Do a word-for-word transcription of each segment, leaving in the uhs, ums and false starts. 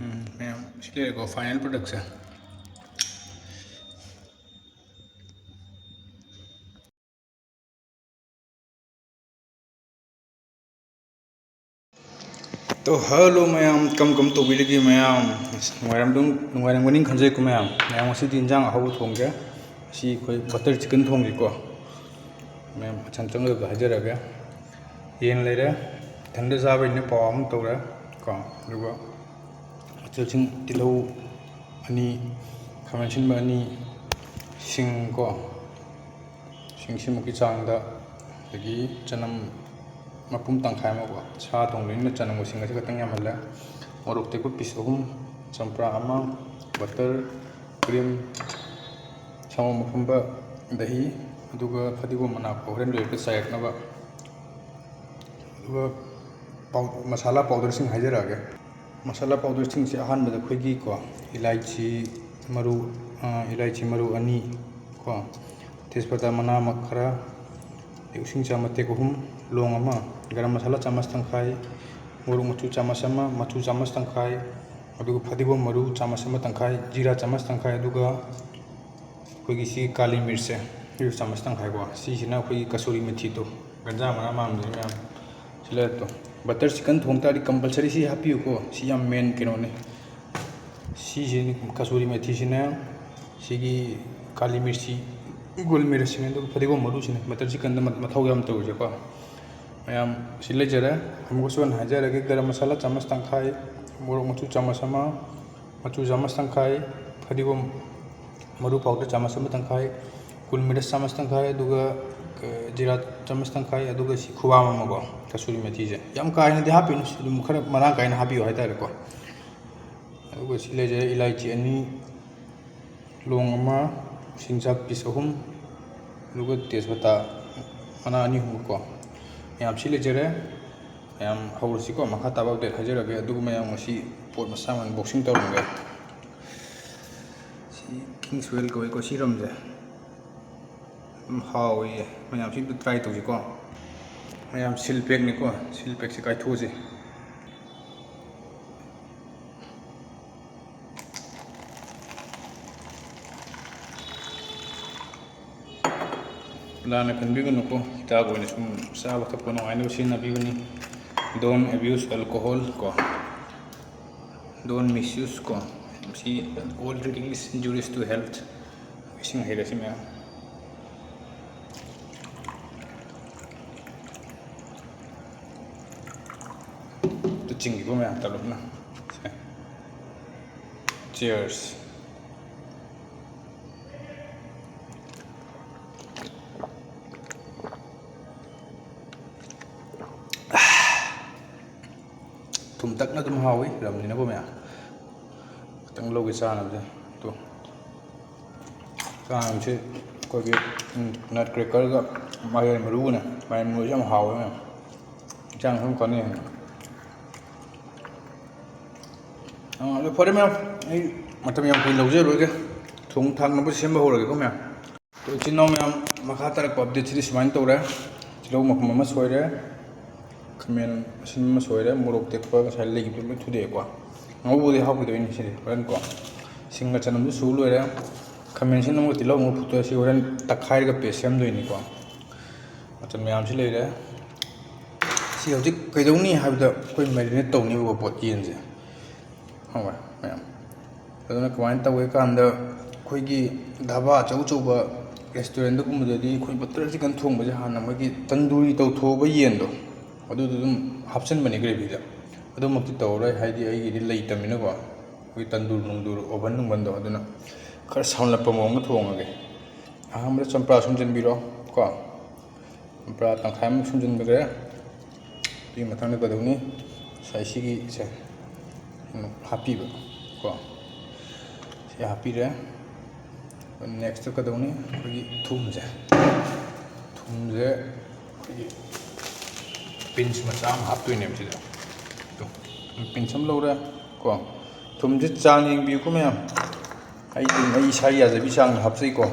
ꯎꯝ, ꯃꯌꯥꯝ ꯁꯤ ꯂꯩꯔꯦꯀꯣ, final product ꯁꯦ꯫ ꯇꯣ, hello ꯃꯌꯥꯝ, ꯀꯝ ꯀꯝ ꯇꯧꯕꯤꯔꯤꯒꯦ ꯃꯌꯥꯝ? ꯅꯨꯡꯉꯥꯏꯔꯝꯗꯧ-, ꯅꯨꯡꯉꯥꯏꯔꯝꯒꯅꯤ ꯈꯟꯖꯩꯀꯣ ꯃꯌꯥꯝ꯫ ꯃꯌꯥꯝ, ꯉꯁꯤꯗꯤ ꯏꯟꯖꯥꯡ ꯑꯍꯥꯎꯕ ꯊꯣꯡꯒꯦ꯫ ꯉꯁꯤ ꯑꯩꯈꯣꯏ butter chicken ꯊꯣꯡꯒꯦꯀꯣ꯫ ꯃꯌꯥꯝ ꯃꯆꯜ ꯆꯪꯒꯗꯕꯗꯣ ꯍꯥꯏꯖꯔꯛꯑꯒꯦ꯫ ꯌꯦꯟ ꯂꯩꯔꯦ, ꯏꯊꯟꯗ ꯆꯥꯕꯅꯤꯅ ꯄꯋꯥ ꯑꯃ ꯇꯧꯔꯦ ꯀꯣ꯫ ꯑꯗꯨꯒ ꯃꯆꯜꯁꯤꯡ: ꯇꯤꯜꯍꯧ ꯑꯅꯤ, ꯈꯥꯃꯦꯟ ꯑꯁꯤꯟꯕ ꯑꯅꯤ, ꯁꯤꯡ ꯀꯣ, ꯁꯤꯡꯁꯤꯃꯨꯛꯀꯤ ꯆꯥꯡꯗ, ꯑꯗꯒꯤ ꯆꯅꯝ ꯃꯄꯨꯝ ꯇꯪꯈꯥꯏ ꯑꯃ ꯀꯣ, ꯁꯥ ꯊꯣꯡꯗꯣꯏꯅꯤꯅ ꯆꯅꯝꯒ ꯁꯤꯡꯒꯁꯦ ꯈꯤꯇꯪ ꯌꯥꯝꯍꯜꯂꯦ꯫ ꯃꯣꯔꯣꯛ ꯑꯇꯦꯛꯄ piece ꯑꯍꯨꯝ, ꯆꯝꯄ꯭ꯔꯥ ꯑꯃ, butter, cream, ꯁꯪꯒꯣꯝ ꯑꯐꯝꯕ, ꯗꯍꯤ, ꯑꯗꯨꯒ ꯐꯗꯤꯒꯣꯝ ꯃꯅꯥ ꯀꯣ, ꯍꯣꯔꯦꯟ ꯂꯣꯏꯔꯛꯄꯗ ꯆꯥꯏꯔꯛꯅꯕ꯫ ꯑꯗꯨꯒ ꯄꯥꯎ-, ꯃꯁꯥꯂꯥ powder ꯁꯤꯡ ꯍꯥꯏꯖꯔꯛꯑꯒꯦ꯫ ꯃꯁꯥꯂꯥ powder ꯁꯤꯡꯁꯦ ꯑꯍꯥꯟꯕꯗ ꯑꯩꯈꯣꯏꯒꯤ ꯀꯣ, ꯏꯂꯥꯏꯆꯤ ꯃꯔꯨ, ꯑ, ꯏꯂꯥꯏꯆꯤ ꯃꯔꯨ ꯑꯅꯤ ꯀꯣ, ꯇꯦꯖꯄꯇꯥ ꯃꯅꯥ ꯃ-, ꯈꯔ, ꯑꯗꯩ ꯎꯁꯤꯡꯁꯥ ꯃꯇꯦꯛ ꯑꯍꯨꯝ, ꯂꯣꯡ ꯑꯃ, ꯒꯔꯝ ꯃꯁꯥꯂꯥ ꯆꯥꯃꯁ ꯇꯪꯈꯥꯏ, ꯃꯣꯔꯣꯛ ꯃꯆꯨ ꯆꯥꯃꯁ ꯑꯃ, ꯃꯆꯨ ꯆꯥꯃꯁ ꯇꯪꯈꯥꯏ, ꯑꯗꯨꯒ ꯐꯗꯤꯒꯣꯝ ꯃꯔꯨ ꯆꯥꯃꯁ ꯑꯃ ꯇꯪꯈꯥꯏ, ꯖꯤꯔꯥ ꯆꯥꯃꯁ ꯇꯪꯈꯥꯏ, ꯑꯗꯨꯒ ꯑꯩꯈꯣꯏꯒꯤ ꯁꯤ ꯀꯥꯂꯤ ꯃꯤꯔꯆꯁꯦ, ꯁꯤꯁꯨ ꯆꯥꯃꯁ ꯇꯪꯈꯥꯏꯀꯣ꯫ ꯁꯤꯁꯤꯅ ꯑꯩꯈꯣꯏꯒꯤ ꯀꯁꯨꯔꯤ ꯃꯦꯊꯤꯗꯣ, ꯒꯟꯖꯥ ꯃꯅꯥ ꯃꯥꯟꯕꯗꯨꯅꯦ ꯃꯌꯥꯝ꯫ ꯁꯤ ꯂꯩꯔꯛꯇꯣ꯫ Butter chicken ꯊꯣꯡ ꯇꯥꯔꯗꯤ compulsory ꯁꯤ ꯍꯥꯞꯄꯤꯌꯨꯀꯣ꯫ ꯁꯤ ꯌꯥꯝ main ꯀꯩꯅꯣꯅꯦ꯫ ꯁꯤꯁꯤꯅꯤ ꯀꯁꯨꯔꯤ ꯃꯦꯊꯤꯁꯤꯅꯦ, ꯁꯤꯒꯤ ꯀꯥꯂꯤ ꯃꯤꯔꯆꯤ, ꯒꯣꯜ ꯃꯤꯔꯆꯁꯤꯅꯦ, ꯑꯗꯨꯒ ꯐꯗꯤꯒꯣꯝ ꯃꯔꯨꯁꯤꯅꯦ꯫ Butter chickenꯗ ꯃ-, ꯃꯊꯧ ꯌꯥꯝ ꯇꯧꯔꯤꯁꯦꯀꯣ꯫ ꯃꯌꯥꯝ ꯁꯤ ꯂꯩꯖꯔꯦ꯫ ꯑꯃꯨꯛꯀꯁꯨ ꯍꯟꯅ ꯍꯥꯏꯖꯔꯒꯦ, ꯒꯔꯝ ꯃꯁꯥꯂꯥ ꯆꯥꯃꯁ ꯇꯪꯈꯥꯏ, ꯃꯣꯔꯣꯛ ꯃꯆꯨ ꯆꯥꯃꯁ ꯑꯃ, ꯃꯆꯨ ꯆꯥꯃꯁ ꯇꯪꯈꯥꯏ, ꯐꯗꯤꯒꯣꯝ ꯃꯔꯨ powder ꯆꯥꯃꯁ ꯑꯃ ꯇꯪꯈꯥꯏ, ꯒꯣꯜ ꯃꯤꯔꯆ ꯆꯥꯃꯁ ꯇꯪꯈꯥꯏ, ꯑꯗꯨꯒ, ꯑ, ꯖꯤꯔꯥ ꯆꯥꯃꯁ ꯇꯪꯈꯥꯏ, ꯑꯗꯨꯒ ꯁꯤ ꯈꯨꯕꯥꯝ ꯑꯃꯀꯣ, ꯀꯁꯨꯔꯤ ꯃꯦꯊꯤꯁꯦ꯫ ꯌꯥꯝ ꯀꯥ ꯍꯦꯟꯅꯗꯤ ꯍꯥꯞꯄꯤꯅꯨ, ꯑꯗꯨꯝ ꯈꯔ ꯃꯔꯥꯡ ꯀꯥꯏꯅ ꯍꯥꯞꯄꯤꯌꯨ ꯍꯥꯏꯇꯥꯔꯦꯀꯣ꯫ ꯑꯗꯨꯒ ꯁꯤ ꯂꯩꯖꯔꯦ, ꯏꯂꯥꯏꯆꯤ ꯑꯅꯤ, ꯂꯣꯡ ꯑꯃ, ꯎꯁꯤꯡꯁꯥ piece ꯑꯍꯨꯝ, ꯑꯗꯨꯒ ꯇꯦꯖꯄꯇꯥ ꯃꯅꯥ ꯑꯅꯤ ꯑꯍꯨꯝꯒꯀꯣ꯫ ꯃꯌꯥꯝ ꯁꯤ ꯂꯩꯖꯔꯦ꯫ ꯃꯌꯥꯝ ꯍꯧꯔꯁꯤꯀꯣ, ꯃꯈꯥ ꯇꯥꯕ update ꯍꯥꯏꯖꯔꯛꯑꯒꯦ꯫ ꯑꯗꯨꯒ ꯃꯌꯥꯝ ꯉꯁꯤ ꯄꯣꯠ ꯃꯆꯥ ꯑꯃ unboxing ꯇꯧꯔꯝꯒꯦ꯫ ꯁꯤ Kingswell ꯀꯧꯏꯀꯣ, ꯁꯤ ꯔꯝꯁꯦ꯫ ꯑꯗꯨꯝ ꯍꯥꯎꯋꯦ꯫ ꯃꯌꯥꯝꯁꯤ ꯑꯝꯇ try ꯇꯧꯁꯤꯀꯣ꯫ ꯃꯌꯥꯝ seal packꯅꯤꯀꯣ, seal packꯁꯦ ꯀꯥꯏꯊꯣꯛꯑꯁꯤ꯫ ꯂꯥꯟꯅ ꯈꯟꯕꯤꯒꯅꯨꯀꯣ, ꯍꯤꯗꯥꯛ ꯑꯣꯏꯅ ꯁꯨꯝ ꯆꯥꯕ ꯊꯛꯄ ꯅꯨꯡꯉꯥꯏꯅꯕ ꯁꯤꯖꯤꯟꯅꯕꯤꯕꯅꯤ꯫ Don't abuse alcohol ꯀꯣ, don't misuse ꯀꯣ꯫ ꯃꯁꯤ all drinking is injurious to health꯫ ꯏꯁꯤꯡ ꯍꯩꯔꯁꯤ ꯃꯌꯥꯝ꯫ ꯑꯗꯨ ꯆꯤꯡꯈꯤꯕ ꯃꯌꯥꯝ ꯇꯂꯞꯅ꯫ ꯁꯦ꯫ Cheers꯫ ꯊꯨꯝꯇꯛꯅ ꯑꯗꯨꯝ ꯍꯥꯎꯏ, ꯔꯝꯅꯤꯅꯀꯣ ꯃꯌꯥꯝ꯫ ꯈꯤꯇꯪ ꯂꯧꯒꯦ ꯆꯥꯅꯕꯁꯦ꯫ ꯇꯨ꯫ ꯆꯥꯅꯕꯁꯦ ꯑꯩꯈꯣꯏꯒꯤ, ꯎꯝ, nut crackerꯒ ꯃꯥꯏꯔꯦꯟ ꯃꯔꯨꯒꯅꯦ꯫ ꯃꯥꯏꯔꯦꯟ ꯃꯔꯨꯁꯦ ꯌꯥꯝ ꯍꯥꯎꯋꯦ ꯃꯌꯥꯝ꯫ ꯍꯛꯆꯥꯡ ꯁꯨꯝ ꯀꯥꯟꯅꯩ ꯍꯥꯏꯅ꯫ ꯑꯥ, ꯑꯗꯣ ꯐꯔꯦ ꯃꯌꯥꯝ, ꯑꯩ ꯃꯇꯝ ꯌꯥꯝ ꯀꯨꯏꯅ ꯂꯧꯖꯔꯣꯏꯒꯦ꯫ ꯊꯣꯡ ꯊꯥꯛꯅꯕ ꯁꯦꯝꯕ ꯍꯧꯔꯒꯦꯀꯣ ꯃꯌꯥꯝ꯫ ꯑꯗꯣ ꯏꯆꯤꯟ ꯏꯅꯥꯎ ꯃꯌꯥꯝ, ꯃꯈꯥ ꯇꯥꯔꯛꯄ updateꯁꯤꯗꯤ ꯁꯨꯃꯥꯏꯅ ꯇꯧꯔꯦ꯫ ꯇꯤꯜꯍꯧ ꯃꯄꯨꯝ ꯑꯃ ꯁꯣꯏꯔꯦ, ꯈꯥꯃꯦꯟ ꯑꯁꯤꯟꯕ ꯑꯃ ꯁꯣꯏꯔꯦ, ꯃꯣꯔꯣꯛ ꯇꯦꯛꯄ ꯉꯁꯥꯏ ꯂꯩꯈꯤꯕꯗꯣ ꯂꯣꯏ ꯊꯨꯗꯦꯛꯑꯦꯀꯣ꯫ ꯉꯧꯕꯗꯤ ꯍꯥꯞꯈꯤꯗꯣꯏꯅꯤ ꯁꯤꯗꯤ ꯍꯣꯔꯦꯟꯀꯣ꯫ ꯁꯤꯡꯒ ꯆꯅꯝꯁꯨ ꯁꯨ ꯂꯣꯏꯔꯦ꯫ ꯈꯥꯃꯦꯟ ꯑꯁꯤꯟꯕ ꯑꯃꯒ ꯇꯤꯜꯍꯧ ꯑꯃꯒ ꯐꯨꯠꯇꯣꯛꯑꯦ꯫ ꯁꯤ ꯍꯣꯔꯦꯟ ꯇꯛꯈꯥꯏꯔꯒ paste ꯁꯦꯝꯗꯣꯏꯅꯤꯀꯣ꯫ ꯃꯆꯜ ꯃꯌꯥꯝꯁꯤ ꯂꯩꯔꯦ꯫ ꯁꯤ ꯍꯧꯖꯤꯛ ꯀꯩꯗꯧꯅꯤ ꯍꯥꯏꯕꯗ ꯑꯩꯈꯣꯏ marinate ꯇꯧꯅꯤꯕꯀꯣ ꯄꯣꯠ ꯌꯦꯟꯁꯦ꯫ ꯈꯪꯕ꯭ꯔꯥ ꯃꯌꯥꯝ? ꯑꯗꯨꯅ ꯀꯃꯥꯏꯅ ꯇꯧꯒꯦ ꯀꯥꯟꯗ, ꯑꯩꯈꯣꯏꯒꯤ ꯙꯥꯕꯥ ꯑꯆꯧ ꯑꯆꯧꯕ restaurantꯗꯒꯨꯝꯕꯗꯗꯤ ꯑꯩꯈꯣꯏ butter chicken ꯊꯣꯡꯕꯁꯦ ꯍꯥꯟꯅ ꯃꯣꯏꯒꯤ ꯇꯟꯗꯨꯔꯤ ꯇꯧꯊꯣꯛꯑꯕ ꯌꯦꯟꯗꯣ, ꯑꯗꯨꯗꯣ ꯑꯗꯨꯝ ꯍꯥꯞꯆꯤꯟꯕꯅꯦ gravyꯗ꯫ ꯑꯗꯨꯃꯛꯇꯤ ꯇꯧꯔꯔꯣꯏ, ꯍꯥꯏꯗꯤ ꯑꯩꯒꯤꯗꯤ ꯂꯩꯇꯕꯅꯤꯅꯀꯣ꯫ ꯑꯩꯈꯣꯏ ꯇꯟꯗꯨꯔ ꯅꯨꯡꯗꯨꯔ, oven ꯅꯨꯡꯕꯟꯗꯣ, ꯑꯗꯨꯅ ꯈꯔ ꯁꯝꯂꯞꯄ ꯃꯑꯣꯡꯗ ꯊꯣꯡꯉꯒꯦ꯫ ꯑꯍꯥꯟꯕꯗ ꯆꯝꯄ꯭ꯔꯥ ꯁꯨꯝꯖꯤꯟꯕꯤꯔꯣ ꯀꯣ꯫ ꯆꯝꯄ꯭ꯔꯥ ꯇꯪꯈꯥꯏ ꯑꯃ ꯁꯨꯝꯖꯤꯟꯕꯤꯔꯦ꯫ ꯑꯗꯨꯒꯤ ꯃꯊꯪꯗ ꯀꯩꯗꯧꯅꯤ? ꯉꯁꯥꯏ ꯁꯤꯒꯤꯁꯦ ꯍꯥꯞꯄꯤꯕ ꯀꯣ꯫ ꯁꯤ ꯍꯥꯞꯄꯤꯔꯦ꯫ Nextꯇ ꯀꯩꯗꯧꯅꯤ? ꯑꯩꯈꯣꯏꯒꯤ ꯊꯨꯝꯁꯦ꯫ ꯊꯨꯝꯁꯦ ꯑꯩꯈꯣꯏꯒꯤ pinch ꯃꯆꯥ ꯑꯃ ꯍꯥꯞꯇꯣꯏꯅꯦꯕ ꯁꯤꯗ꯫ ꯇꯨ, pinch ꯑꯃ ꯂꯧꯔꯦ ꯀꯣ꯫ ꯊꯨꯝꯁꯦ ꯆꯥꯡ ꯌꯦꯡꯕꯤꯌꯨꯀꯣ ꯃꯌꯥꯝ꯫ ꯑꯩ ꯑꯗꯨꯝ ꯑꯩ ꯏꯁꯥꯒꯤ ꯌꯥꯖꯕꯤ ꯆꯥꯡꯗ ꯍꯥꯞꯆꯩꯀꯣ꯫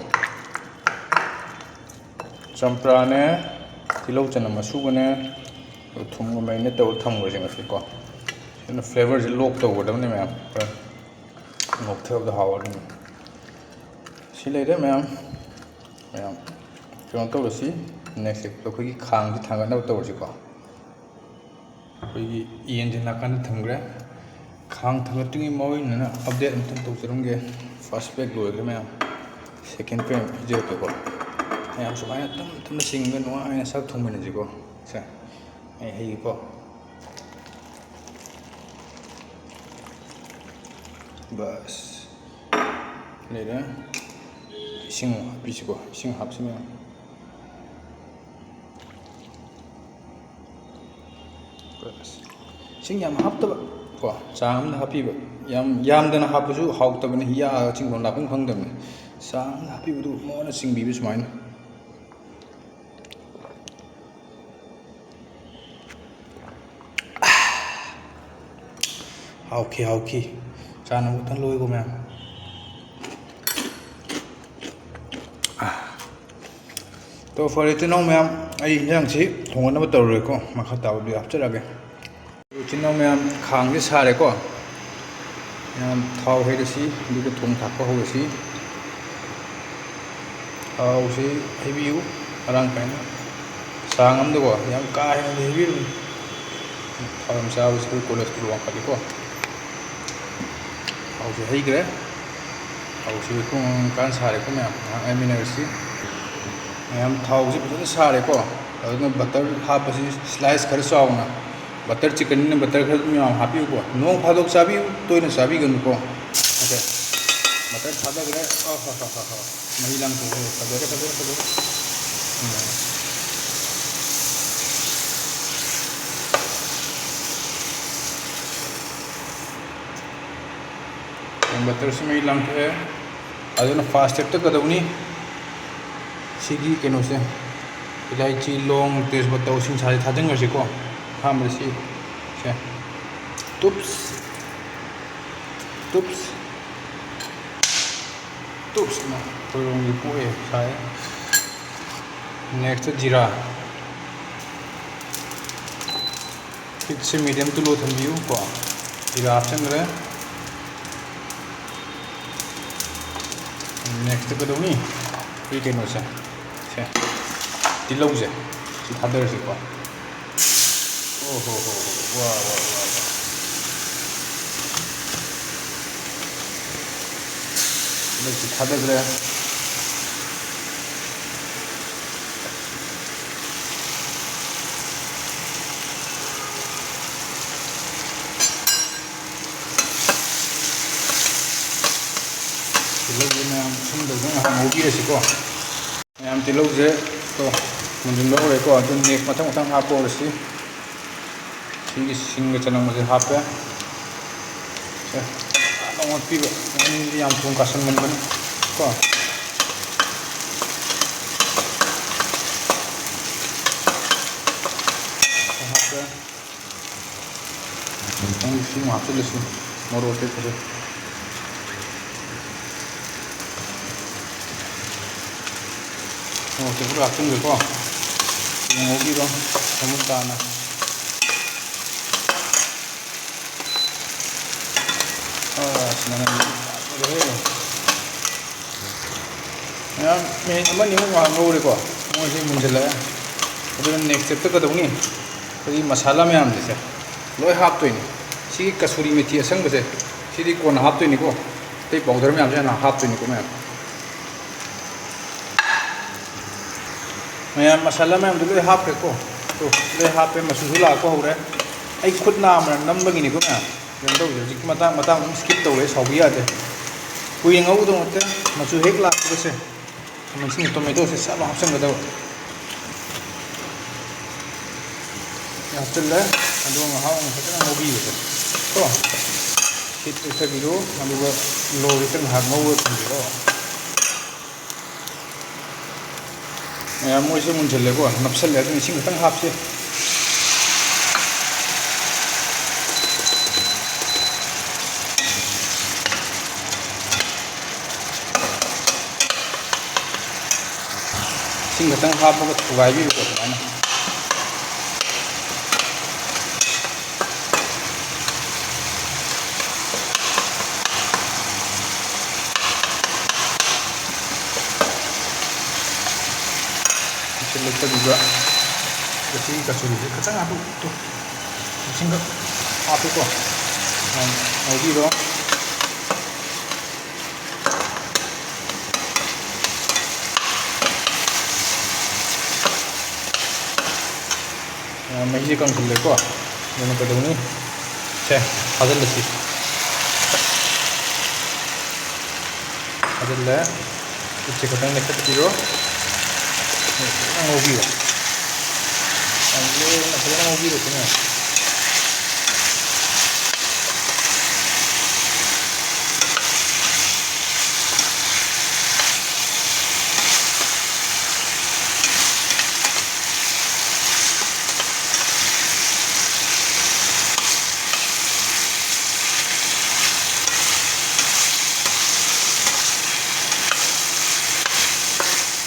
ꯆꯝꯄ꯭ꯔꯥꯅꯦ, ꯇꯤꯜꯍꯧ ꯆꯅꯝ ꯑꯁꯨꯕꯅꯦ, ꯑꯗꯨꯒ ꯊꯨꯝꯒ marinate ꯇꯧꯔ ꯊꯝꯈ꯭ꯔꯁꯦ ꯉꯁꯤꯀꯣ꯫ ꯁꯤꯅ flavorꯁꯦ lock ꯇꯧꯒꯗꯕꯅꯤ ꯃꯌꯥꯝ꯫ ꯍꯣꯔꯦꯟ ꯉꯧꯊꯕꯗ ꯍꯥꯎꯔꯅꯤ꯫ ꯁꯤ ꯂꯩꯔꯦ ꯃꯌꯥꯝ꯫ ꯃꯌꯥꯝ꯫ ꯀꯩꯅꯣ ꯇꯧꯔꯁꯤ, next ꯑꯩꯈꯣꯏꯒꯤ ꯈꯥꯡꯁꯤ ꯊꯥꯡꯒꯠꯅꯕ ꯇꯧꯔꯁꯤꯀꯣ꯫ ꯑꯩꯈꯣꯏꯒꯤ ꯌꯦꯟꯁꯤ ꯅꯥꯀꯟꯗ ꯊꯝꯈ꯭ꯔꯦ꯫ ꯈꯥꯡ ꯊꯥꯡꯒꯠꯇ꯭ꯔꯤꯉꯩ ꯃꯔꯨꯑꯣꯏꯅ update ꯑꯃꯇꯪ ꯇꯧꯖꯔꯝꯒꯦ꯫ First pack ꯂꯣꯏꯈ꯭ꯔꯦ ꯃꯌꯥꯝ, second pack ꯄꯤꯖꯔꯛꯀꯦꯀꯣ꯫ ꯃꯌꯥꯝ ꯁꯨꯃꯥꯏꯅ ꯇꯞ ꯇꯞꯅ ꯆꯤꯡꯉꯒ ꯅꯨꯡꯉꯥꯏꯅ ꯆꯥꯛ ꯊꯣꯡꯃꯤꯟꯅꯁꯤꯀꯣ꯫ ꯁꯦ, ꯑꯩ ꯍꯩꯒꯦꯀꯣ꯫ ꯕꯁ꯫ ꯂꯩꯔꯦ꯫ ꯏꯁꯤꯡ ꯑꯃꯨꯛ ꯍꯥꯞꯄꯤꯁꯤꯀꯣ, ꯏꯁꯤꯡ ꯍꯥꯞꯁꯤ ꯃꯌꯥꯝ꯫ ꯕꯁ꯫ ꯏꯁꯤꯡ ꯌꯥꯝ ꯍꯥꯞꯇꯕ ꯀꯣ, ꯆꯥꯡ ꯑꯃꯗ ꯍꯥꯞꯄꯤꯕ꯫ ꯌꯥꯝ ꯌꯥꯝꯗꯅ ꯍꯥꯞꯄꯁꯨ ꯍꯥꯎꯇꯕꯅꯤ, ꯌꯥꯒ ꯆꯤꯡꯐꯝ ꯂꯥꯛꯐꯝ ꯈꯪꯗꯕꯅꯤ꯫ ꯆꯥꯡ ꯑꯃꯗ ꯍꯥꯞꯄꯤꯕꯗꯨ ꯃꯉꯣꯟꯗ ꯆꯤꯡꯕꯤꯕ ꯁꯨꯃꯥꯏꯅ꯫ ꯍꯥꯎꯈꯤ, ꯍꯥꯎꯈꯤ꯫ ꯆꯥꯅꯕ ꯈꯛꯇꯪ ꯂꯣꯏꯀꯣ ꯃꯌꯥꯝ꯫ ꯑꯥ꯫ ꯇꯣ, ꯐꯔꯦ, ꯏꯆꯤꯟ ꯏꯅꯥꯎ ꯃꯌꯥꯝ, ꯑꯩ ꯏꯟꯖꯥꯡꯁꯤ ꯊꯣꯡꯒꯠꯅꯕ ꯇꯧꯔꯨꯔꯦꯀꯣ, ꯃꯈꯥ ꯇꯥꯕ video ꯍꯥꯞꯆꯔꯛꯑꯒꯦ꯫ ꯏꯆꯤꯟ ꯏꯅꯥꯎ ꯃꯌꯥꯝ, ꯈꯥꯡꯁꯦ ꯁꯥꯔꯦꯀꯣ꯫ ꯃꯌꯥꯝ ꯊꯥꯎ ꯍꯩꯔꯁꯤ, ꯑꯗꯨꯒ ꯊꯣꯡ ꯊꯥꯛꯄ ꯍꯧꯔꯁꯤ꯫ ꯊꯥꯎꯁꯤ ꯍꯩꯕꯤꯌꯨ ꯃꯔꯥꯡ ꯀꯥꯏꯅ, ꯆꯥꯡ ꯑꯃꯗꯀꯣ, ꯌꯥꯝ ꯀꯥ ꯍꯦꯟꯅꯗꯤ ꯍꯩꯕꯤꯔꯨꯅꯨ꯫ ꯊꯥꯎ ꯌꯥꯝ ꯆꯥꯕꯁꯤ ꯑꯩꯈꯣꯏ cholesterol ꯋꯥꯡꯈꯠꯂꯤꯀꯣ꯫ ꯊꯥꯎꯁꯤ ꯍꯩꯈ꯭ꯔꯦ꯫ ꯊꯥꯎꯁꯤ ꯀꯥꯟ ꯁꯥꯔꯦꯀꯣ ꯃꯌꯥꯝ, ꯉꯥꯏꯍꯥꯛ ꯉꯥꯏꯃꯤꯟꯅꯔꯁꯤ꯫ ꯃꯌꯥꯝ ꯊꯥꯎꯁꯤ ꯐꯖꯅ ꯁꯥꯔꯦꯀꯣ꯫ ꯑꯗꯨꯅ butter ꯍꯥꯞꯄꯁꯤ slice ꯈꯔ ꯆꯥꯎꯅ꯫ Butter chickenꯅꯤꯅ butter ꯈꯔ ꯑꯗꯨꯝ ꯌꯥꯝ ꯍꯥꯞꯄꯤꯌꯨꯀꯣ꯫ ꯅꯣꯡ ꯐꯥꯗꯣꯛ ꯆꯥꯕꯤꯌꯨ, ꯇꯣꯏꯅ ꯆꯥꯕꯤꯒꯅꯨꯀꯣ꯫ Okay꯫ Butter ꯊꯥꯗꯈ꯭ꯔꯦ꯫ ꯑꯣ, ꯍꯣ, ꯍꯣ, ꯍꯣ, ꯍꯣ꯫ ꯃꯍꯤ ꯂꯥꯡꯊꯣꯛꯈ꯭ꯔꯦ꯫ ꯐꯖꯔꯦ, ꯐꯖꯔꯦ, ꯐꯖꯔꯦ꯫ ꯎꯝ꯫ Butterꯁꯤ ꯃꯍꯤ ꯂꯥꯡꯊꯣꯛꯑꯦ꯫ ꯑꯗꯨꯅ first stepꯇ ꯀꯩꯗꯧꯅꯤ? ꯁꯤꯒꯤ ꯀꯩꯅꯣꯁꯦ, ꯏꯂꯥꯏꯆꯤ, ꯂꯣꯡ, ꯇꯦꯖꯄꯇꯥ, ꯁꯤꯡꯁꯥꯁꯦ ꯊꯥꯖꯤꯟꯈ꯭ꯔꯁꯤꯀꯣ꯫ ꯑꯍꯥꯟꯕꯗ ꯁꯤ, ꯁꯦ꯫ Tups꯫ Tups꯫ Tups ꯑꯅ ꯑꯩꯈꯣꯏꯔꯣꯝꯒꯤ ꯄꯣꯛꯑꯦ ꯁꯥꯏ꯫ Nextꯇ ꯖꯤꯔꯥ꯫ Heatꯁꯦ medium to low ꯊꯝꯕꯤꯌꯨ ꯀꯣ꯫ ꯖꯤꯔꯥ ꯍꯥꯞꯆꯤꯟꯈ꯭ꯔꯦ꯫ Nextꯇ ꯀꯩꯗꯧꯅꯤ? ꯑꯩꯈꯣꯏ ꯀꯩꯅꯣꯁꯦ, ꯁꯦ, ꯇꯤꯜꯍꯧꯁꯦ ꯁꯤ ꯊꯥꯗꯔꯁꯤꯀꯣ꯫ ꯑꯣ ꯍꯣ ꯍꯣ ꯍꯣ, ꯋꯥ, ꯋꯥ, ꯋꯥ, ꯋꯥ꯫ ꯇꯤꯜꯍꯧꯁꯤ ꯊꯥꯗꯈ꯭ꯔꯦ꯫ ꯇꯤꯜꯍꯧꯁꯦ ꯃꯌꯥꯝ ꯁꯨꯝ ꯇꯧꯗꯅ ꯉꯥꯏꯍꯥꯛ ꯉꯧꯕꯤꯔꯁꯤꯀꯣ꯫ ꯃꯌꯥꯝ ꯇꯤꯜꯍꯧꯁꯦ ꯀꯣ ꯃꯨꯟꯖꯤꯟꯕ ꯍꯧꯔꯦꯀꯣ, ꯑꯗꯨ next ꯃꯊꯪ ꯃꯊꯪ ꯍꯥꯞꯄ ꯍꯧꯔꯁꯤ꯫ ꯁꯤꯒꯤ ꯁꯤꯡꯒ ꯆꯅꯝꯒꯁꯦ ꯍꯥꯞꯄꯦ꯫ ꯁꯦ, ꯐꯖꯅ ꯑꯣꯠꯄꯤꯕ, ꯃꯅꯤꯡꯗꯤ ꯌꯥꯝ ꯊꯨꯅ ꯀꯥꯁꯟꯒꯟꯕꯅꯤ ꯀꯣ꯫ ꯁꯦ, ꯍꯥꯞꯄꯦ꯫ ꯅꯪ ꯁꯤ ꯑꯃꯨꯛ ꯍꯥꯞꯆꯤꯜꯂꯁꯤ, ꯃꯣꯔꯣꯛ ꯑꯇꯦꯛꯄꯁꯦ꯫ ꯃꯣꯔꯣꯛ ꯑꯇꯦꯛꯄ ꯍꯥꯞꯆꯤꯟꯒꯦꯀꯣ꯫ ꯉꯧꯕꯤꯔꯣ ꯃꯃꯨꯠ ꯇꯥꯅ꯫ ꯑꯁ, ꯃꯅꯝ ꯌꯥꯝ ꯐꯖꯩꯍꯦ꯫ ꯃꯌꯥꯝ ꯃꯤꯅꯤꯠ ꯑꯃ ꯑꯅꯤꯃꯨꯛ ꯉꯥꯏꯍꯥꯛ ꯉꯧꯔꯦꯀꯣ, ꯃꯣꯏꯁꯤ ꯃꯨꯟꯁꯤꯜꯂꯛꯑꯦ꯫ ꯑꯗꯨꯅ next stepꯇ ꯀꯩꯗꯧꯅꯤ? ꯑꯩꯈꯣꯏꯒꯤ ꯃꯁꯥꯂꯥ ꯃꯌꯥꯝꯁꯦ ꯂꯣꯏ ꯍꯥꯞꯇꯣꯏꯅꯤ꯫ ꯁꯤꯒꯤ ꯀꯁꯨꯔꯤ ꯃꯦꯊꯤ ꯑꯁꯪꯕꯁꯦ ꯁꯤꯗꯤ ꯀꯣꯟꯅ ꯍꯥꯞꯇꯣꯏꯅꯤꯀꯣ, ꯑꯇꯩ powder ꯃꯌꯥꯝꯁꯦ ꯍꯥꯟꯅ ꯍꯥꯞꯇꯣꯏꯅꯤꯀꯣ ꯃꯌꯥꯝ꯫ ꯃꯌꯥꯝ ꯃꯁꯥꯂꯥ ꯃꯌꯥꯝꯗꯣ ꯂꯣꯏ ꯍꯥꯞꯈ꯭ꯔꯦꯀꯣ꯫ ꯇꯣ, ꯂꯣꯏ ꯍꯥꯞꯄꯦ, ꯃꯆꯨꯁꯨ ꯂꯥꯛꯄ ꯍꯧꯔꯦ꯫ ꯑꯩ ꯈꯨꯠ ꯅꯥꯝꯃꯅ ꯅꯝꯕꯒꯤꯅꯤꯀꯣ ꯃꯌꯥꯝ꯫ ꯀꯩꯅꯣ ꯇꯧꯁꯦ, ꯍꯧꯖꯤꯛꯀꯤ ꯃꯇꯥꯡ, ꯃꯇꯥꯡ ꯑꯗꯨꯝ skip ꯇꯧꯔꯦ, ꯁꯥꯎꯕ ꯌꯥꯗꯦ꯫ ꯀꯨꯏꯅ ꯉꯧꯒꯗꯧ ꯅꯠꯇꯦ, ꯃꯆꯨ ꯍꯦꯛ ꯂꯥꯛꯄꯒꯁꯦ ꯈꯥꯃꯦꯟ ꯑꯁꯤꯟꯕꯤ, tomatoꯁꯦ ꯁꯠ ꯂꯥꯎ ꯍꯥꯞꯆꯤꯟꯒꯗꯕ꯫ ꯍꯥꯞꯆꯤꯜꯂꯦ, ꯑꯗꯨꯒ ꯉꯥꯏꯍꯥꯛ ꯑꯃꯨꯛ ꯐꯖꯅ ꯉꯧꯕꯤꯕꯁꯦ ꯀꯣ꯫ ꯁꯤꯠ ꯂꯩꯊꯕꯤꯔꯣ, ꯑꯗꯨꯒ ꯂꯣ heatꯇ ꯉꯥꯏꯍꯥꯛ ꯉꯧꯔ ꯊꯝꯕꯤꯔꯣ꯫ ꯃꯌꯥꯝ ꯃꯣꯏꯁꯨ ꯃꯨꯟꯁꯤꯜꯂꯦꯀꯣ, ꯅꯞꯁꯜꯂꯦ, ꯑꯗꯨꯅ ꯏꯁꯤꯡ ꯈꯤꯇꯪ ꯍꯥꯞꯁꯤ꯫ ꯏꯁꯤꯡ ꯈꯤꯇꯪ ꯍꯥꯞꯄꯒ ꯊꯨꯒꯥꯏꯕꯤꯕꯀꯣ ꯁꯨꯃꯥꯏꯅ꯫ ꯂꯦꯞꯇꯕꯤꯗ ꯉꯁꯤꯒꯤ ꯀꯆꯨꯔꯤꯁꯦ ꯈꯤꯇꯪ ꯍꯥꯞꯄꯨ꯫ ꯏꯁꯤꯡꯒ ꯍꯥꯞꯄꯨꯀꯣ꯫ ꯌꯥꯝ ꯉꯧꯕꯤꯔꯣ꯫ ꯃꯍꯤꯁꯦ ꯀꯪꯁꯤꯜꯂꯦꯀꯣ꯫ ꯑꯗꯨꯅ ꯀꯩꯗꯧꯅꯤ? ꯁꯦ, ꯊꯥꯖꯤꯜꯂꯁꯤ꯫ ꯊꯥꯖꯤꯜꯂꯦ꯫ ꯈꯨꯠꯁꯦ ꯈꯤꯇꯪ ꯂꯩꯈꯠꯄꯤꯔꯣ꯫ ꯐꯖꯅ ꯉꯧꯕꯤꯔꯣ꯫ ꯌꯥꯝ ꯂꯦꯡꯅ ꯐꯖꯅ ꯉꯧꯕꯤꯔꯣ ꯁꯤꯅꯦ꯫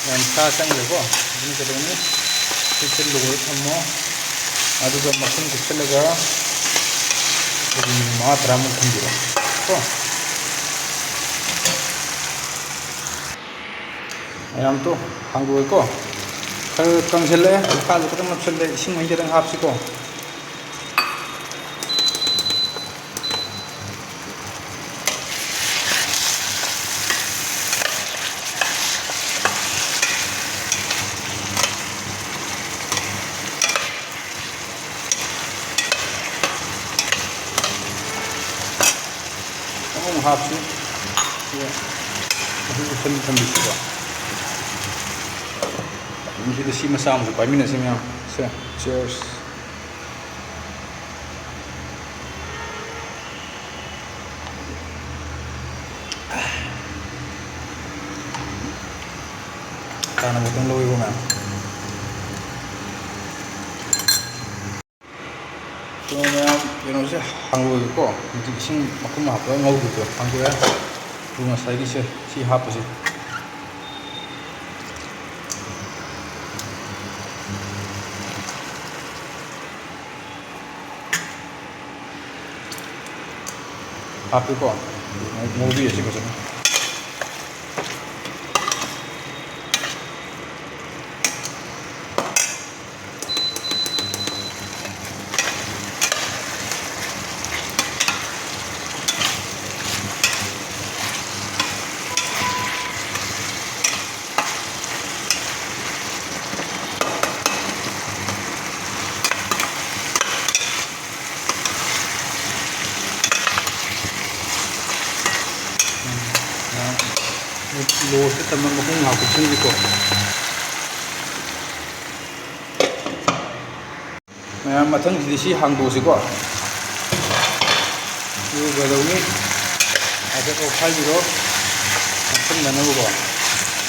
ꯌꯥꯝ ꯁꯥ ꯆꯪꯈ꯭ꯔꯦꯀꯣ꯫ ꯑꯗꯨꯅ ꯀꯩꯗꯧꯅꯤ? ꯁꯤꯁꯦ ꯂꯣꯏꯔ ꯊꯝꯃꯣ꯫ ꯑꯗꯨꯒ ꯃꯈꯨꯝ ꯀꯨꯞꯁꯜꯂꯒ ꯑꯩꯈꯣꯏꯒꯤ ꯃꯤꯅꯤꯠ ꯃꯉꯥ ꯇꯔꯥꯃꯨꯛ ꯊꯝꯕꯤꯔꯣ ꯀꯣ꯫ ꯃꯌꯥꯝꯗꯣ ꯍꯥꯡꯗꯣꯛꯑꯦꯀꯣ꯫ ꯈꯔ ꯀꯪꯁꯤꯜꯂꯛꯑꯦ, ꯃꯈꯥꯁꯨ ꯈꯤꯇꯪ ꯅꯞꯁꯤꯜꯂꯦ꯫ ꯏꯁꯤꯡ ꯃꯍꯤ ꯈꯤꯇꯪ ꯍꯥꯞꯁꯤꯀꯣ꯫ ꯑꯃꯨꯛ ꯍꯥꯞꯁꯤ꯫ ꯁꯤꯗ ꯑꯗꯨꯝ ꯎꯞꯁꯟ ꯊꯝꯕꯤꯁꯤꯀꯣ꯫ ꯑꯗꯨꯝ ꯁꯤꯗ ꯁꯤ ꯃꯆꯥ ꯑꯃꯁꯨ ꯄꯥꯏꯃꯤꯟꯅꯁꯤ ꯃꯌꯥꯝ꯫ ꯁꯦ, cheers꯫ ꯀꯥꯟꯅꯕ ꯑꯗꯨꯝ ꯂꯧꯋꯤꯀꯣ ꯃꯌꯥꯝ꯫ ꯑꯗꯣ ꯃꯌꯥꯝ, ꯀꯩꯅꯣꯁꯦ ꯍꯥꯡꯗꯣꯛꯑꯒꯦꯀꯣ꯫ ꯍꯧꯖꯤꯛ ꯏꯁꯤꯡ ꯃꯈꯨꯝ ꯍꯥꯞꯄꯒ ꯉꯧꯈꯤꯕꯗꯣ ꯍꯥꯡꯗꯣꯛꯑꯦ꯫ ꯑꯗꯨ ꯉꯁꯥꯏꯒꯤꯁꯦ ꯁꯤ ꯍꯥꯞꯄꯁꯦ꯫ ꯍꯥꯞꯄꯦꯀꯣ꯫ ꯉꯧꯕꯤꯔꯁꯤ ꯐꯖꯅ꯫ ꯂꯣꯁꯇ ꯇꯝꯕ ꯃꯈꯨꯝ ꯉꯥꯏꯍꯥꯛ ꯀꯨꯞꯁꯤꯟꯁꯤꯀꯣ꯫ ꯃꯌꯥꯝ, ꯃꯊꯪꯁꯤꯗꯤ ꯁꯤ ꯍꯥꯡꯗꯣꯛꯑꯁꯤꯀꯣ꯫ ꯑꯗꯨꯒ ꯀꯩꯗꯧꯅꯤ? ꯍꯥꯏꯐꯦꯠ ꯑꯣꯠꯈꯥꯏꯕꯤꯔꯣ, ꯅꯞꯁꯟꯗꯅꯕꯀꯣ꯫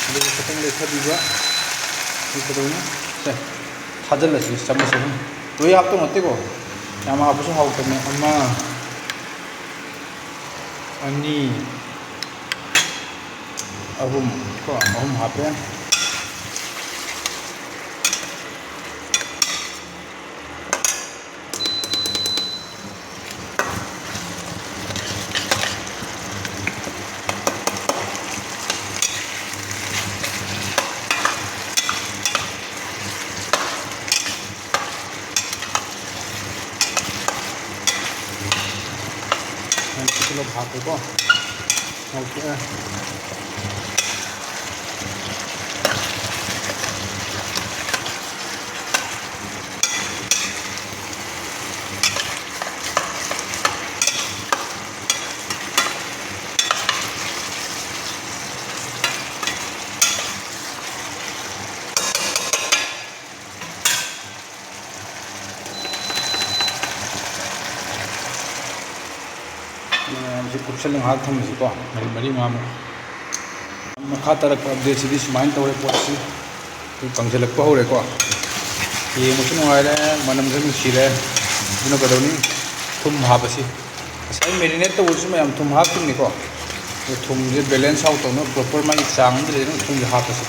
ꯑꯗꯨꯒ ꯈꯤꯇꯪ ꯂꯩꯊꯕꯤꯕ꯫ ꯑꯗꯨ ꯀꯩꯗꯧꯅꯤ? ꯁꯦ, ꯊꯥꯖꯤꯜꯂꯁꯤ ꯆꯥꯃꯁ ꯑꯍꯨꯝ꯫ ꯂꯣꯏ ꯍꯥꯞꯇꯧ ꯅꯠꯇꯦꯀꯣ, ꯌꯥꯝ ꯍꯥꯞꯄꯁꯨ ꯍꯥꯎꯇꯕꯅꯦ꯫ ꯑꯃ, ꯑꯅꯤ, ꯑꯍꯨꯝ ꯀꯣ, ꯑꯍꯨꯝ ꯍꯥꯞꯄꯦ꯫ ꯄꯨꯂꯞ ꯍꯥꯞꯄꯦꯀꯣ꯫ ꯉꯧꯊꯣꯛꯑꯦ꯫ ꯃꯌꯥꯝꯁꯤ ꯀꯨꯞꯁꯜꯂ ꯉꯥꯏꯍꯥꯛ ꯊꯝꯃꯁꯤꯀꯣ, ꯃꯤꯅꯤꯠ ꯃꯔꯤ ꯃꯉꯥꯃꯨꯛ꯫ ꯃꯈꯥ ꯇꯥꯔꯛꯄ ꯑꯞꯗꯦꯠꯁꯤꯗꯤ ꯁꯨꯃꯥꯏꯅ ꯇꯧꯔꯦ, ꯄꯣꯠꯁꯤ ꯑꯩꯈꯣꯏ ꯀꯪꯁꯤꯜꯂꯛꯄ ꯍꯧꯔꯦꯀꯣ꯫ ꯌꯦꯡꯕꯁꯨ ꯅꯨꯡꯉꯥꯏꯔꯦ, ꯃꯅꯝꯁꯨ ꯅꯨꯡꯁꯤꯔꯦ꯫ ꯑꯗꯨꯅ ꯀꯩꯗꯧꯅꯤ? ꯊꯨꯝ ꯍꯥꯞꯄꯁꯤ꯫ ꯉꯁꯥꯏ ꯃꯦꯔꯤꯅꯦꯠ ꯇꯧꯕꯁꯨ ꯃꯌꯥꯝ ꯊꯨꯝ ꯍꯥꯞꯈꯤꯕꯅꯤꯀꯣ꯫ ꯑꯗꯣ ꯊꯨꯝꯁꯦ ꯕꯦꯂꯦꯟꯁ ꯑꯥꯎꯠ ꯇꯧꯅꯕ ꯄ꯭ꯔꯣꯄꯔ ꯃꯥꯒꯤ ꯆꯥꯡ ꯑꯃꯗ ꯂꯩꯅꯕ ꯊꯨꯝꯁꯦ ꯍꯥꯞꯄꯁꯤ꯫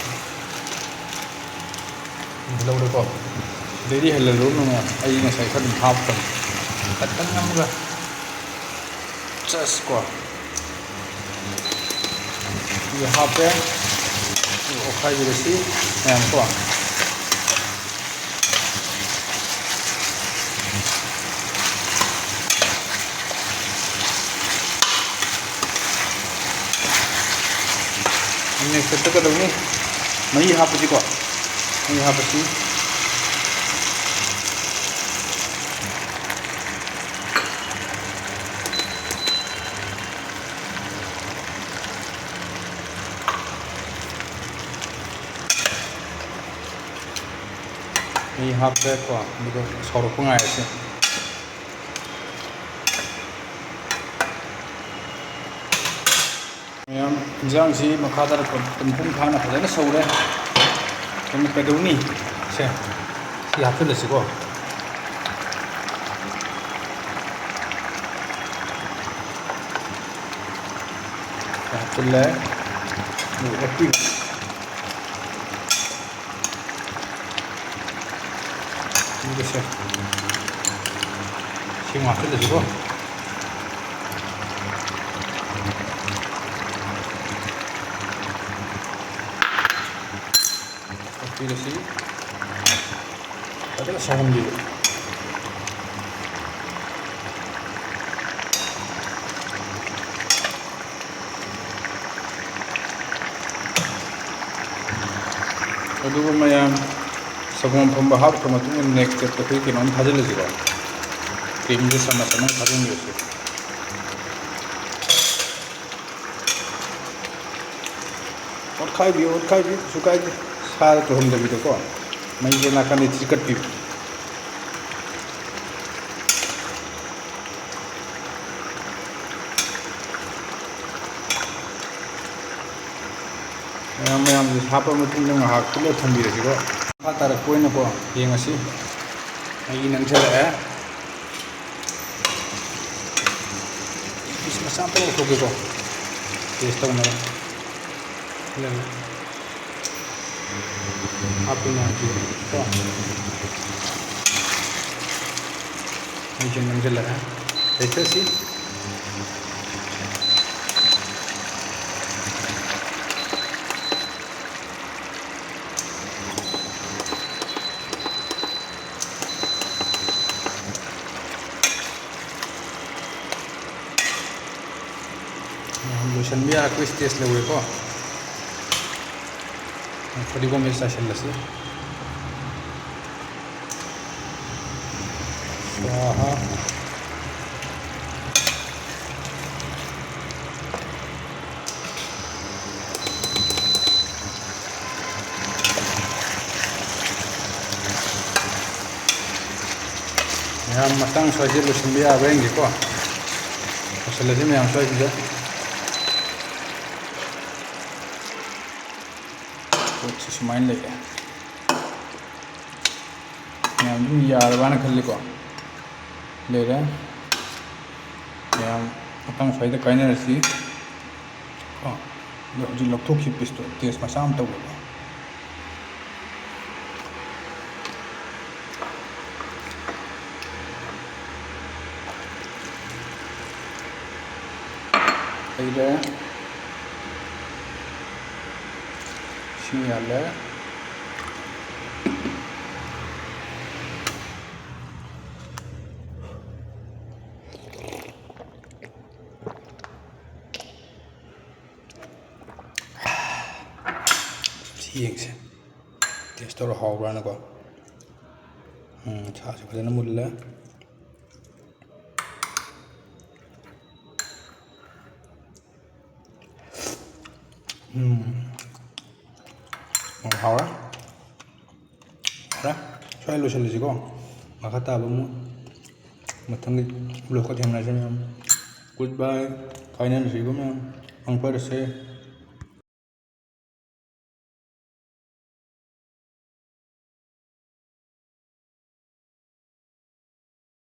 ꯂꯧꯔꯦꯀꯣ꯫ ꯑꯗꯩꯗꯤ ꯍꯜꯍꯜꯂꯨꯔꯅꯨ ꯃꯌꯥꯝ꯫ ꯑꯩ ꯉꯁꯥꯏ ꯈꯔ ꯑꯗꯨꯝ ꯍꯥꯞꯄꯅꯤ꯫ ꯈꯇꯪ ꯑꯃꯒ just ꯀꯣ꯫ ꯁꯤꯒ ꯍꯥꯞꯄꯦ꯫ ꯑꯗꯨꯒ ꯑꯣꯠꯈꯥꯏꯕꯤꯔꯁꯤ ꯃꯌꯥꯝ ꯀꯣ꯫ Next step ꯀꯩꯗꯧꯅꯤ? ꯃꯍꯤ ꯍꯥꯞꯄꯁꯤꯀꯣ꯫ ꯃꯍꯤ ꯍꯥꯞꯄꯁꯤ꯫ ꯃꯍꯤ ꯍꯥꯞꯄꯦꯀꯣ, ꯑꯗꯨꯒ ꯁꯧꯔꯛꯄ ꯉꯥꯏꯔꯁꯤ꯫ ꯃꯌꯥꯝ, ꯏꯟꯖꯥꯡꯁꯤ ꯃꯈꯥ ꯇꯥꯔꯛꯄ ꯃꯄꯨꯡ ꯐꯥꯅ ꯐꯖꯅ ꯁꯧꯔꯦ꯫ ꯑꯗꯨꯅ ꯀꯩꯗꯧꯅꯤ? ꯁꯦ, ꯁꯤ ꯍꯥꯞꯆꯤꯜꯂꯁꯤꯀꯣ꯫ ꯍꯥꯞꯆꯤꯜꯂꯦ꯫ ꯑꯗꯨꯒ ꯑꯣꯠꯄꯤꯔꯣ꯫ ꯑꯗꯨꯒ ꯁꯦ, ꯁꯤ ꯍꯥꯞꯆꯤꯜꯂꯁꯤꯀꯣ꯫ ꯇꯛꯄꯤꯔꯁꯤ꯫ ꯐꯖꯅ ꯁꯧꯍꯟꯕꯤꯕ꯫ ꯑꯗꯨꯒ ꯃꯌꯥꯝ, ꯁꯪꯒꯣꯝ ꯑꯐꯝꯕ ꯍꯥꯞꯈ꯭ꯔ ꯃꯇꯨꯡꯗ next step ꯑꯩꯈꯣꯏ ꯀꯩꯅꯣꯝ ꯊꯥꯖꯤꯜꯂꯁꯤꯀꯣ꯫ Creamꯁꯦ ꯆꯥꯃꯁ ꯑꯃ ꯊꯥꯖꯤꯟꯕꯤꯔꯁꯤ꯫ ꯑꯣꯠꯈꯥꯏꯕꯤꯌꯨ, ꯑꯣꯠꯈꯥꯏꯕꯤꯌꯨ, ꯀꯩꯁꯨ ꯀꯥꯏꯗꯦ꯫ ꯁꯥꯗ ꯇꯨꯍꯟꯗꯕꯤꯗꯀꯣ, ꯃꯩꯁꯦ ꯅꯥꯀꯟꯗ ꯊꯤꯀꯠꯄꯤꯌꯨ꯫ ꯃꯌꯥꯝ, ꯃꯌꯥꯝꯁꯦ ꯍꯥꯞꯄ ꯃꯇꯨꯡꯗ ꯉꯥꯏꯍꯥꯛ ꯀꯨꯞꯅ ꯊꯝꯕꯤꯔꯁꯤꯀꯣ꯫ ꯃꯈꯥ ꯇꯥꯔꯛꯄ ꯑꯣꯏꯅꯀꯣ, ꯌꯦꯡꯉꯁꯤ꯫ ꯃꯩ ꯅꯪꯁꯤꯜꯂꯛꯑꯦ꯫ Piece ꯃꯆꯥ ꯑꯝꯇ ꯂꯧꯊꯣꯛꯀꯦꯀꯣ, taste ꯇꯧꯅꯕ꯫ ꯍꯥꯞꯄꯨ ꯃꯌꯥꯝꯁꯤꯀꯣ꯫ ꯃꯩꯁꯦ ꯅꯪꯁꯤꯜꯂꯛꯑꯦ꯫ ꯂꯩꯊꯁꯤ꯫ ꯂꯣꯏꯁꯤꯟꯕ ꯌꯥꯔꯛꯄꯒꯤ stage ꯂꯧꯔꯦꯀꯣ꯫ ꯐꯗꯤꯒꯣꯝꯁꯦ ꯆꯥꯏꯁꯤꯜꯂꯁꯤ꯫ ꯁ꯭ꯋꯥꯍꯥ꯫ ꯃꯇꯥꯡ ꯁ꯭ꯋꯥꯏꯁꯦ ꯂꯣꯏꯁꯤꯟꯕ ꯌꯥꯕ꯭ꯔꯥ ꯌꯦꯡꯒꯦꯀꯣ꯫ ꯂꯣꯏꯁꯤꯜꯂꯁꯤ ꯃꯌꯥꯝ ꯁ꯭ꯋꯥꯏꯁꯤꯗ꯫ ꯄꯣꯠꯁꯤ ꯁꯨꯃꯥꯏꯅ ꯂꯩꯔꯦ꯫ ꯃꯌꯥꯝ ꯑꯗꯨꯝ ꯌꯥꯔꯕꯅ ꯈꯜꯂꯤꯀꯣ꯫ ꯂꯩꯔꯦ꯫ ꯃꯌꯥꯝ ꯃꯇꯥꯡ ꯁ꯭ꯋꯥꯏꯗ ꯀꯥꯏꯅꯔꯁꯤ꯫ ꯀꯣ꯫ ꯑꯗꯣ ꯍꯧꯖꯤꯛ ꯂꯧꯊꯣꯛꯈꯤꯕ ꯄꯤꯁꯇꯣ ꯇꯦꯁ ꯃꯆꯥ ꯑꯃ ꯇꯧꯒꯦꯀꯣ꯫ ꯍꯩꯔꯦ꯫ ꯏꯁꯤꯡ ꯌꯥꯜꯂꯦ꯫ ꯁꯤ ꯌꯦꯡꯁꯦ꯫ ꯇꯦꯁ ꯇꯧꯔ ꯍꯥꯎꯕ꯭ꯔꯥꯅꯀꯣ꯫ ꯎꯝ, ꯁꯥꯁꯦ ꯐꯖꯅ ꯃꯨꯜꯂꯦ꯫ ꯎꯝ꯫ ꯎꯝ, ꯍꯥꯎꯔꯦ꯫ ꯐꯔꯦ, ꯁ꯭ꯋꯥꯏ ꯂꯣꯏꯁꯤꯜꯂꯁꯤꯀꯣ꯫ ꯃꯈꯥ ꯇꯥꯕ ꯑꯃꯨꯛ ꯃꯊꯪꯒꯤ vlogꯇ ꯊꯦꯡꯅꯔꯁꯤ ꯃꯌꯥꯝ꯫ Goodbye꯫ ꯀꯥꯏꯅꯔꯁꯤꯀꯣ ꯃꯌꯥꯝ꯫ ꯃꯪ ꯐꯔꯁꯦ꯫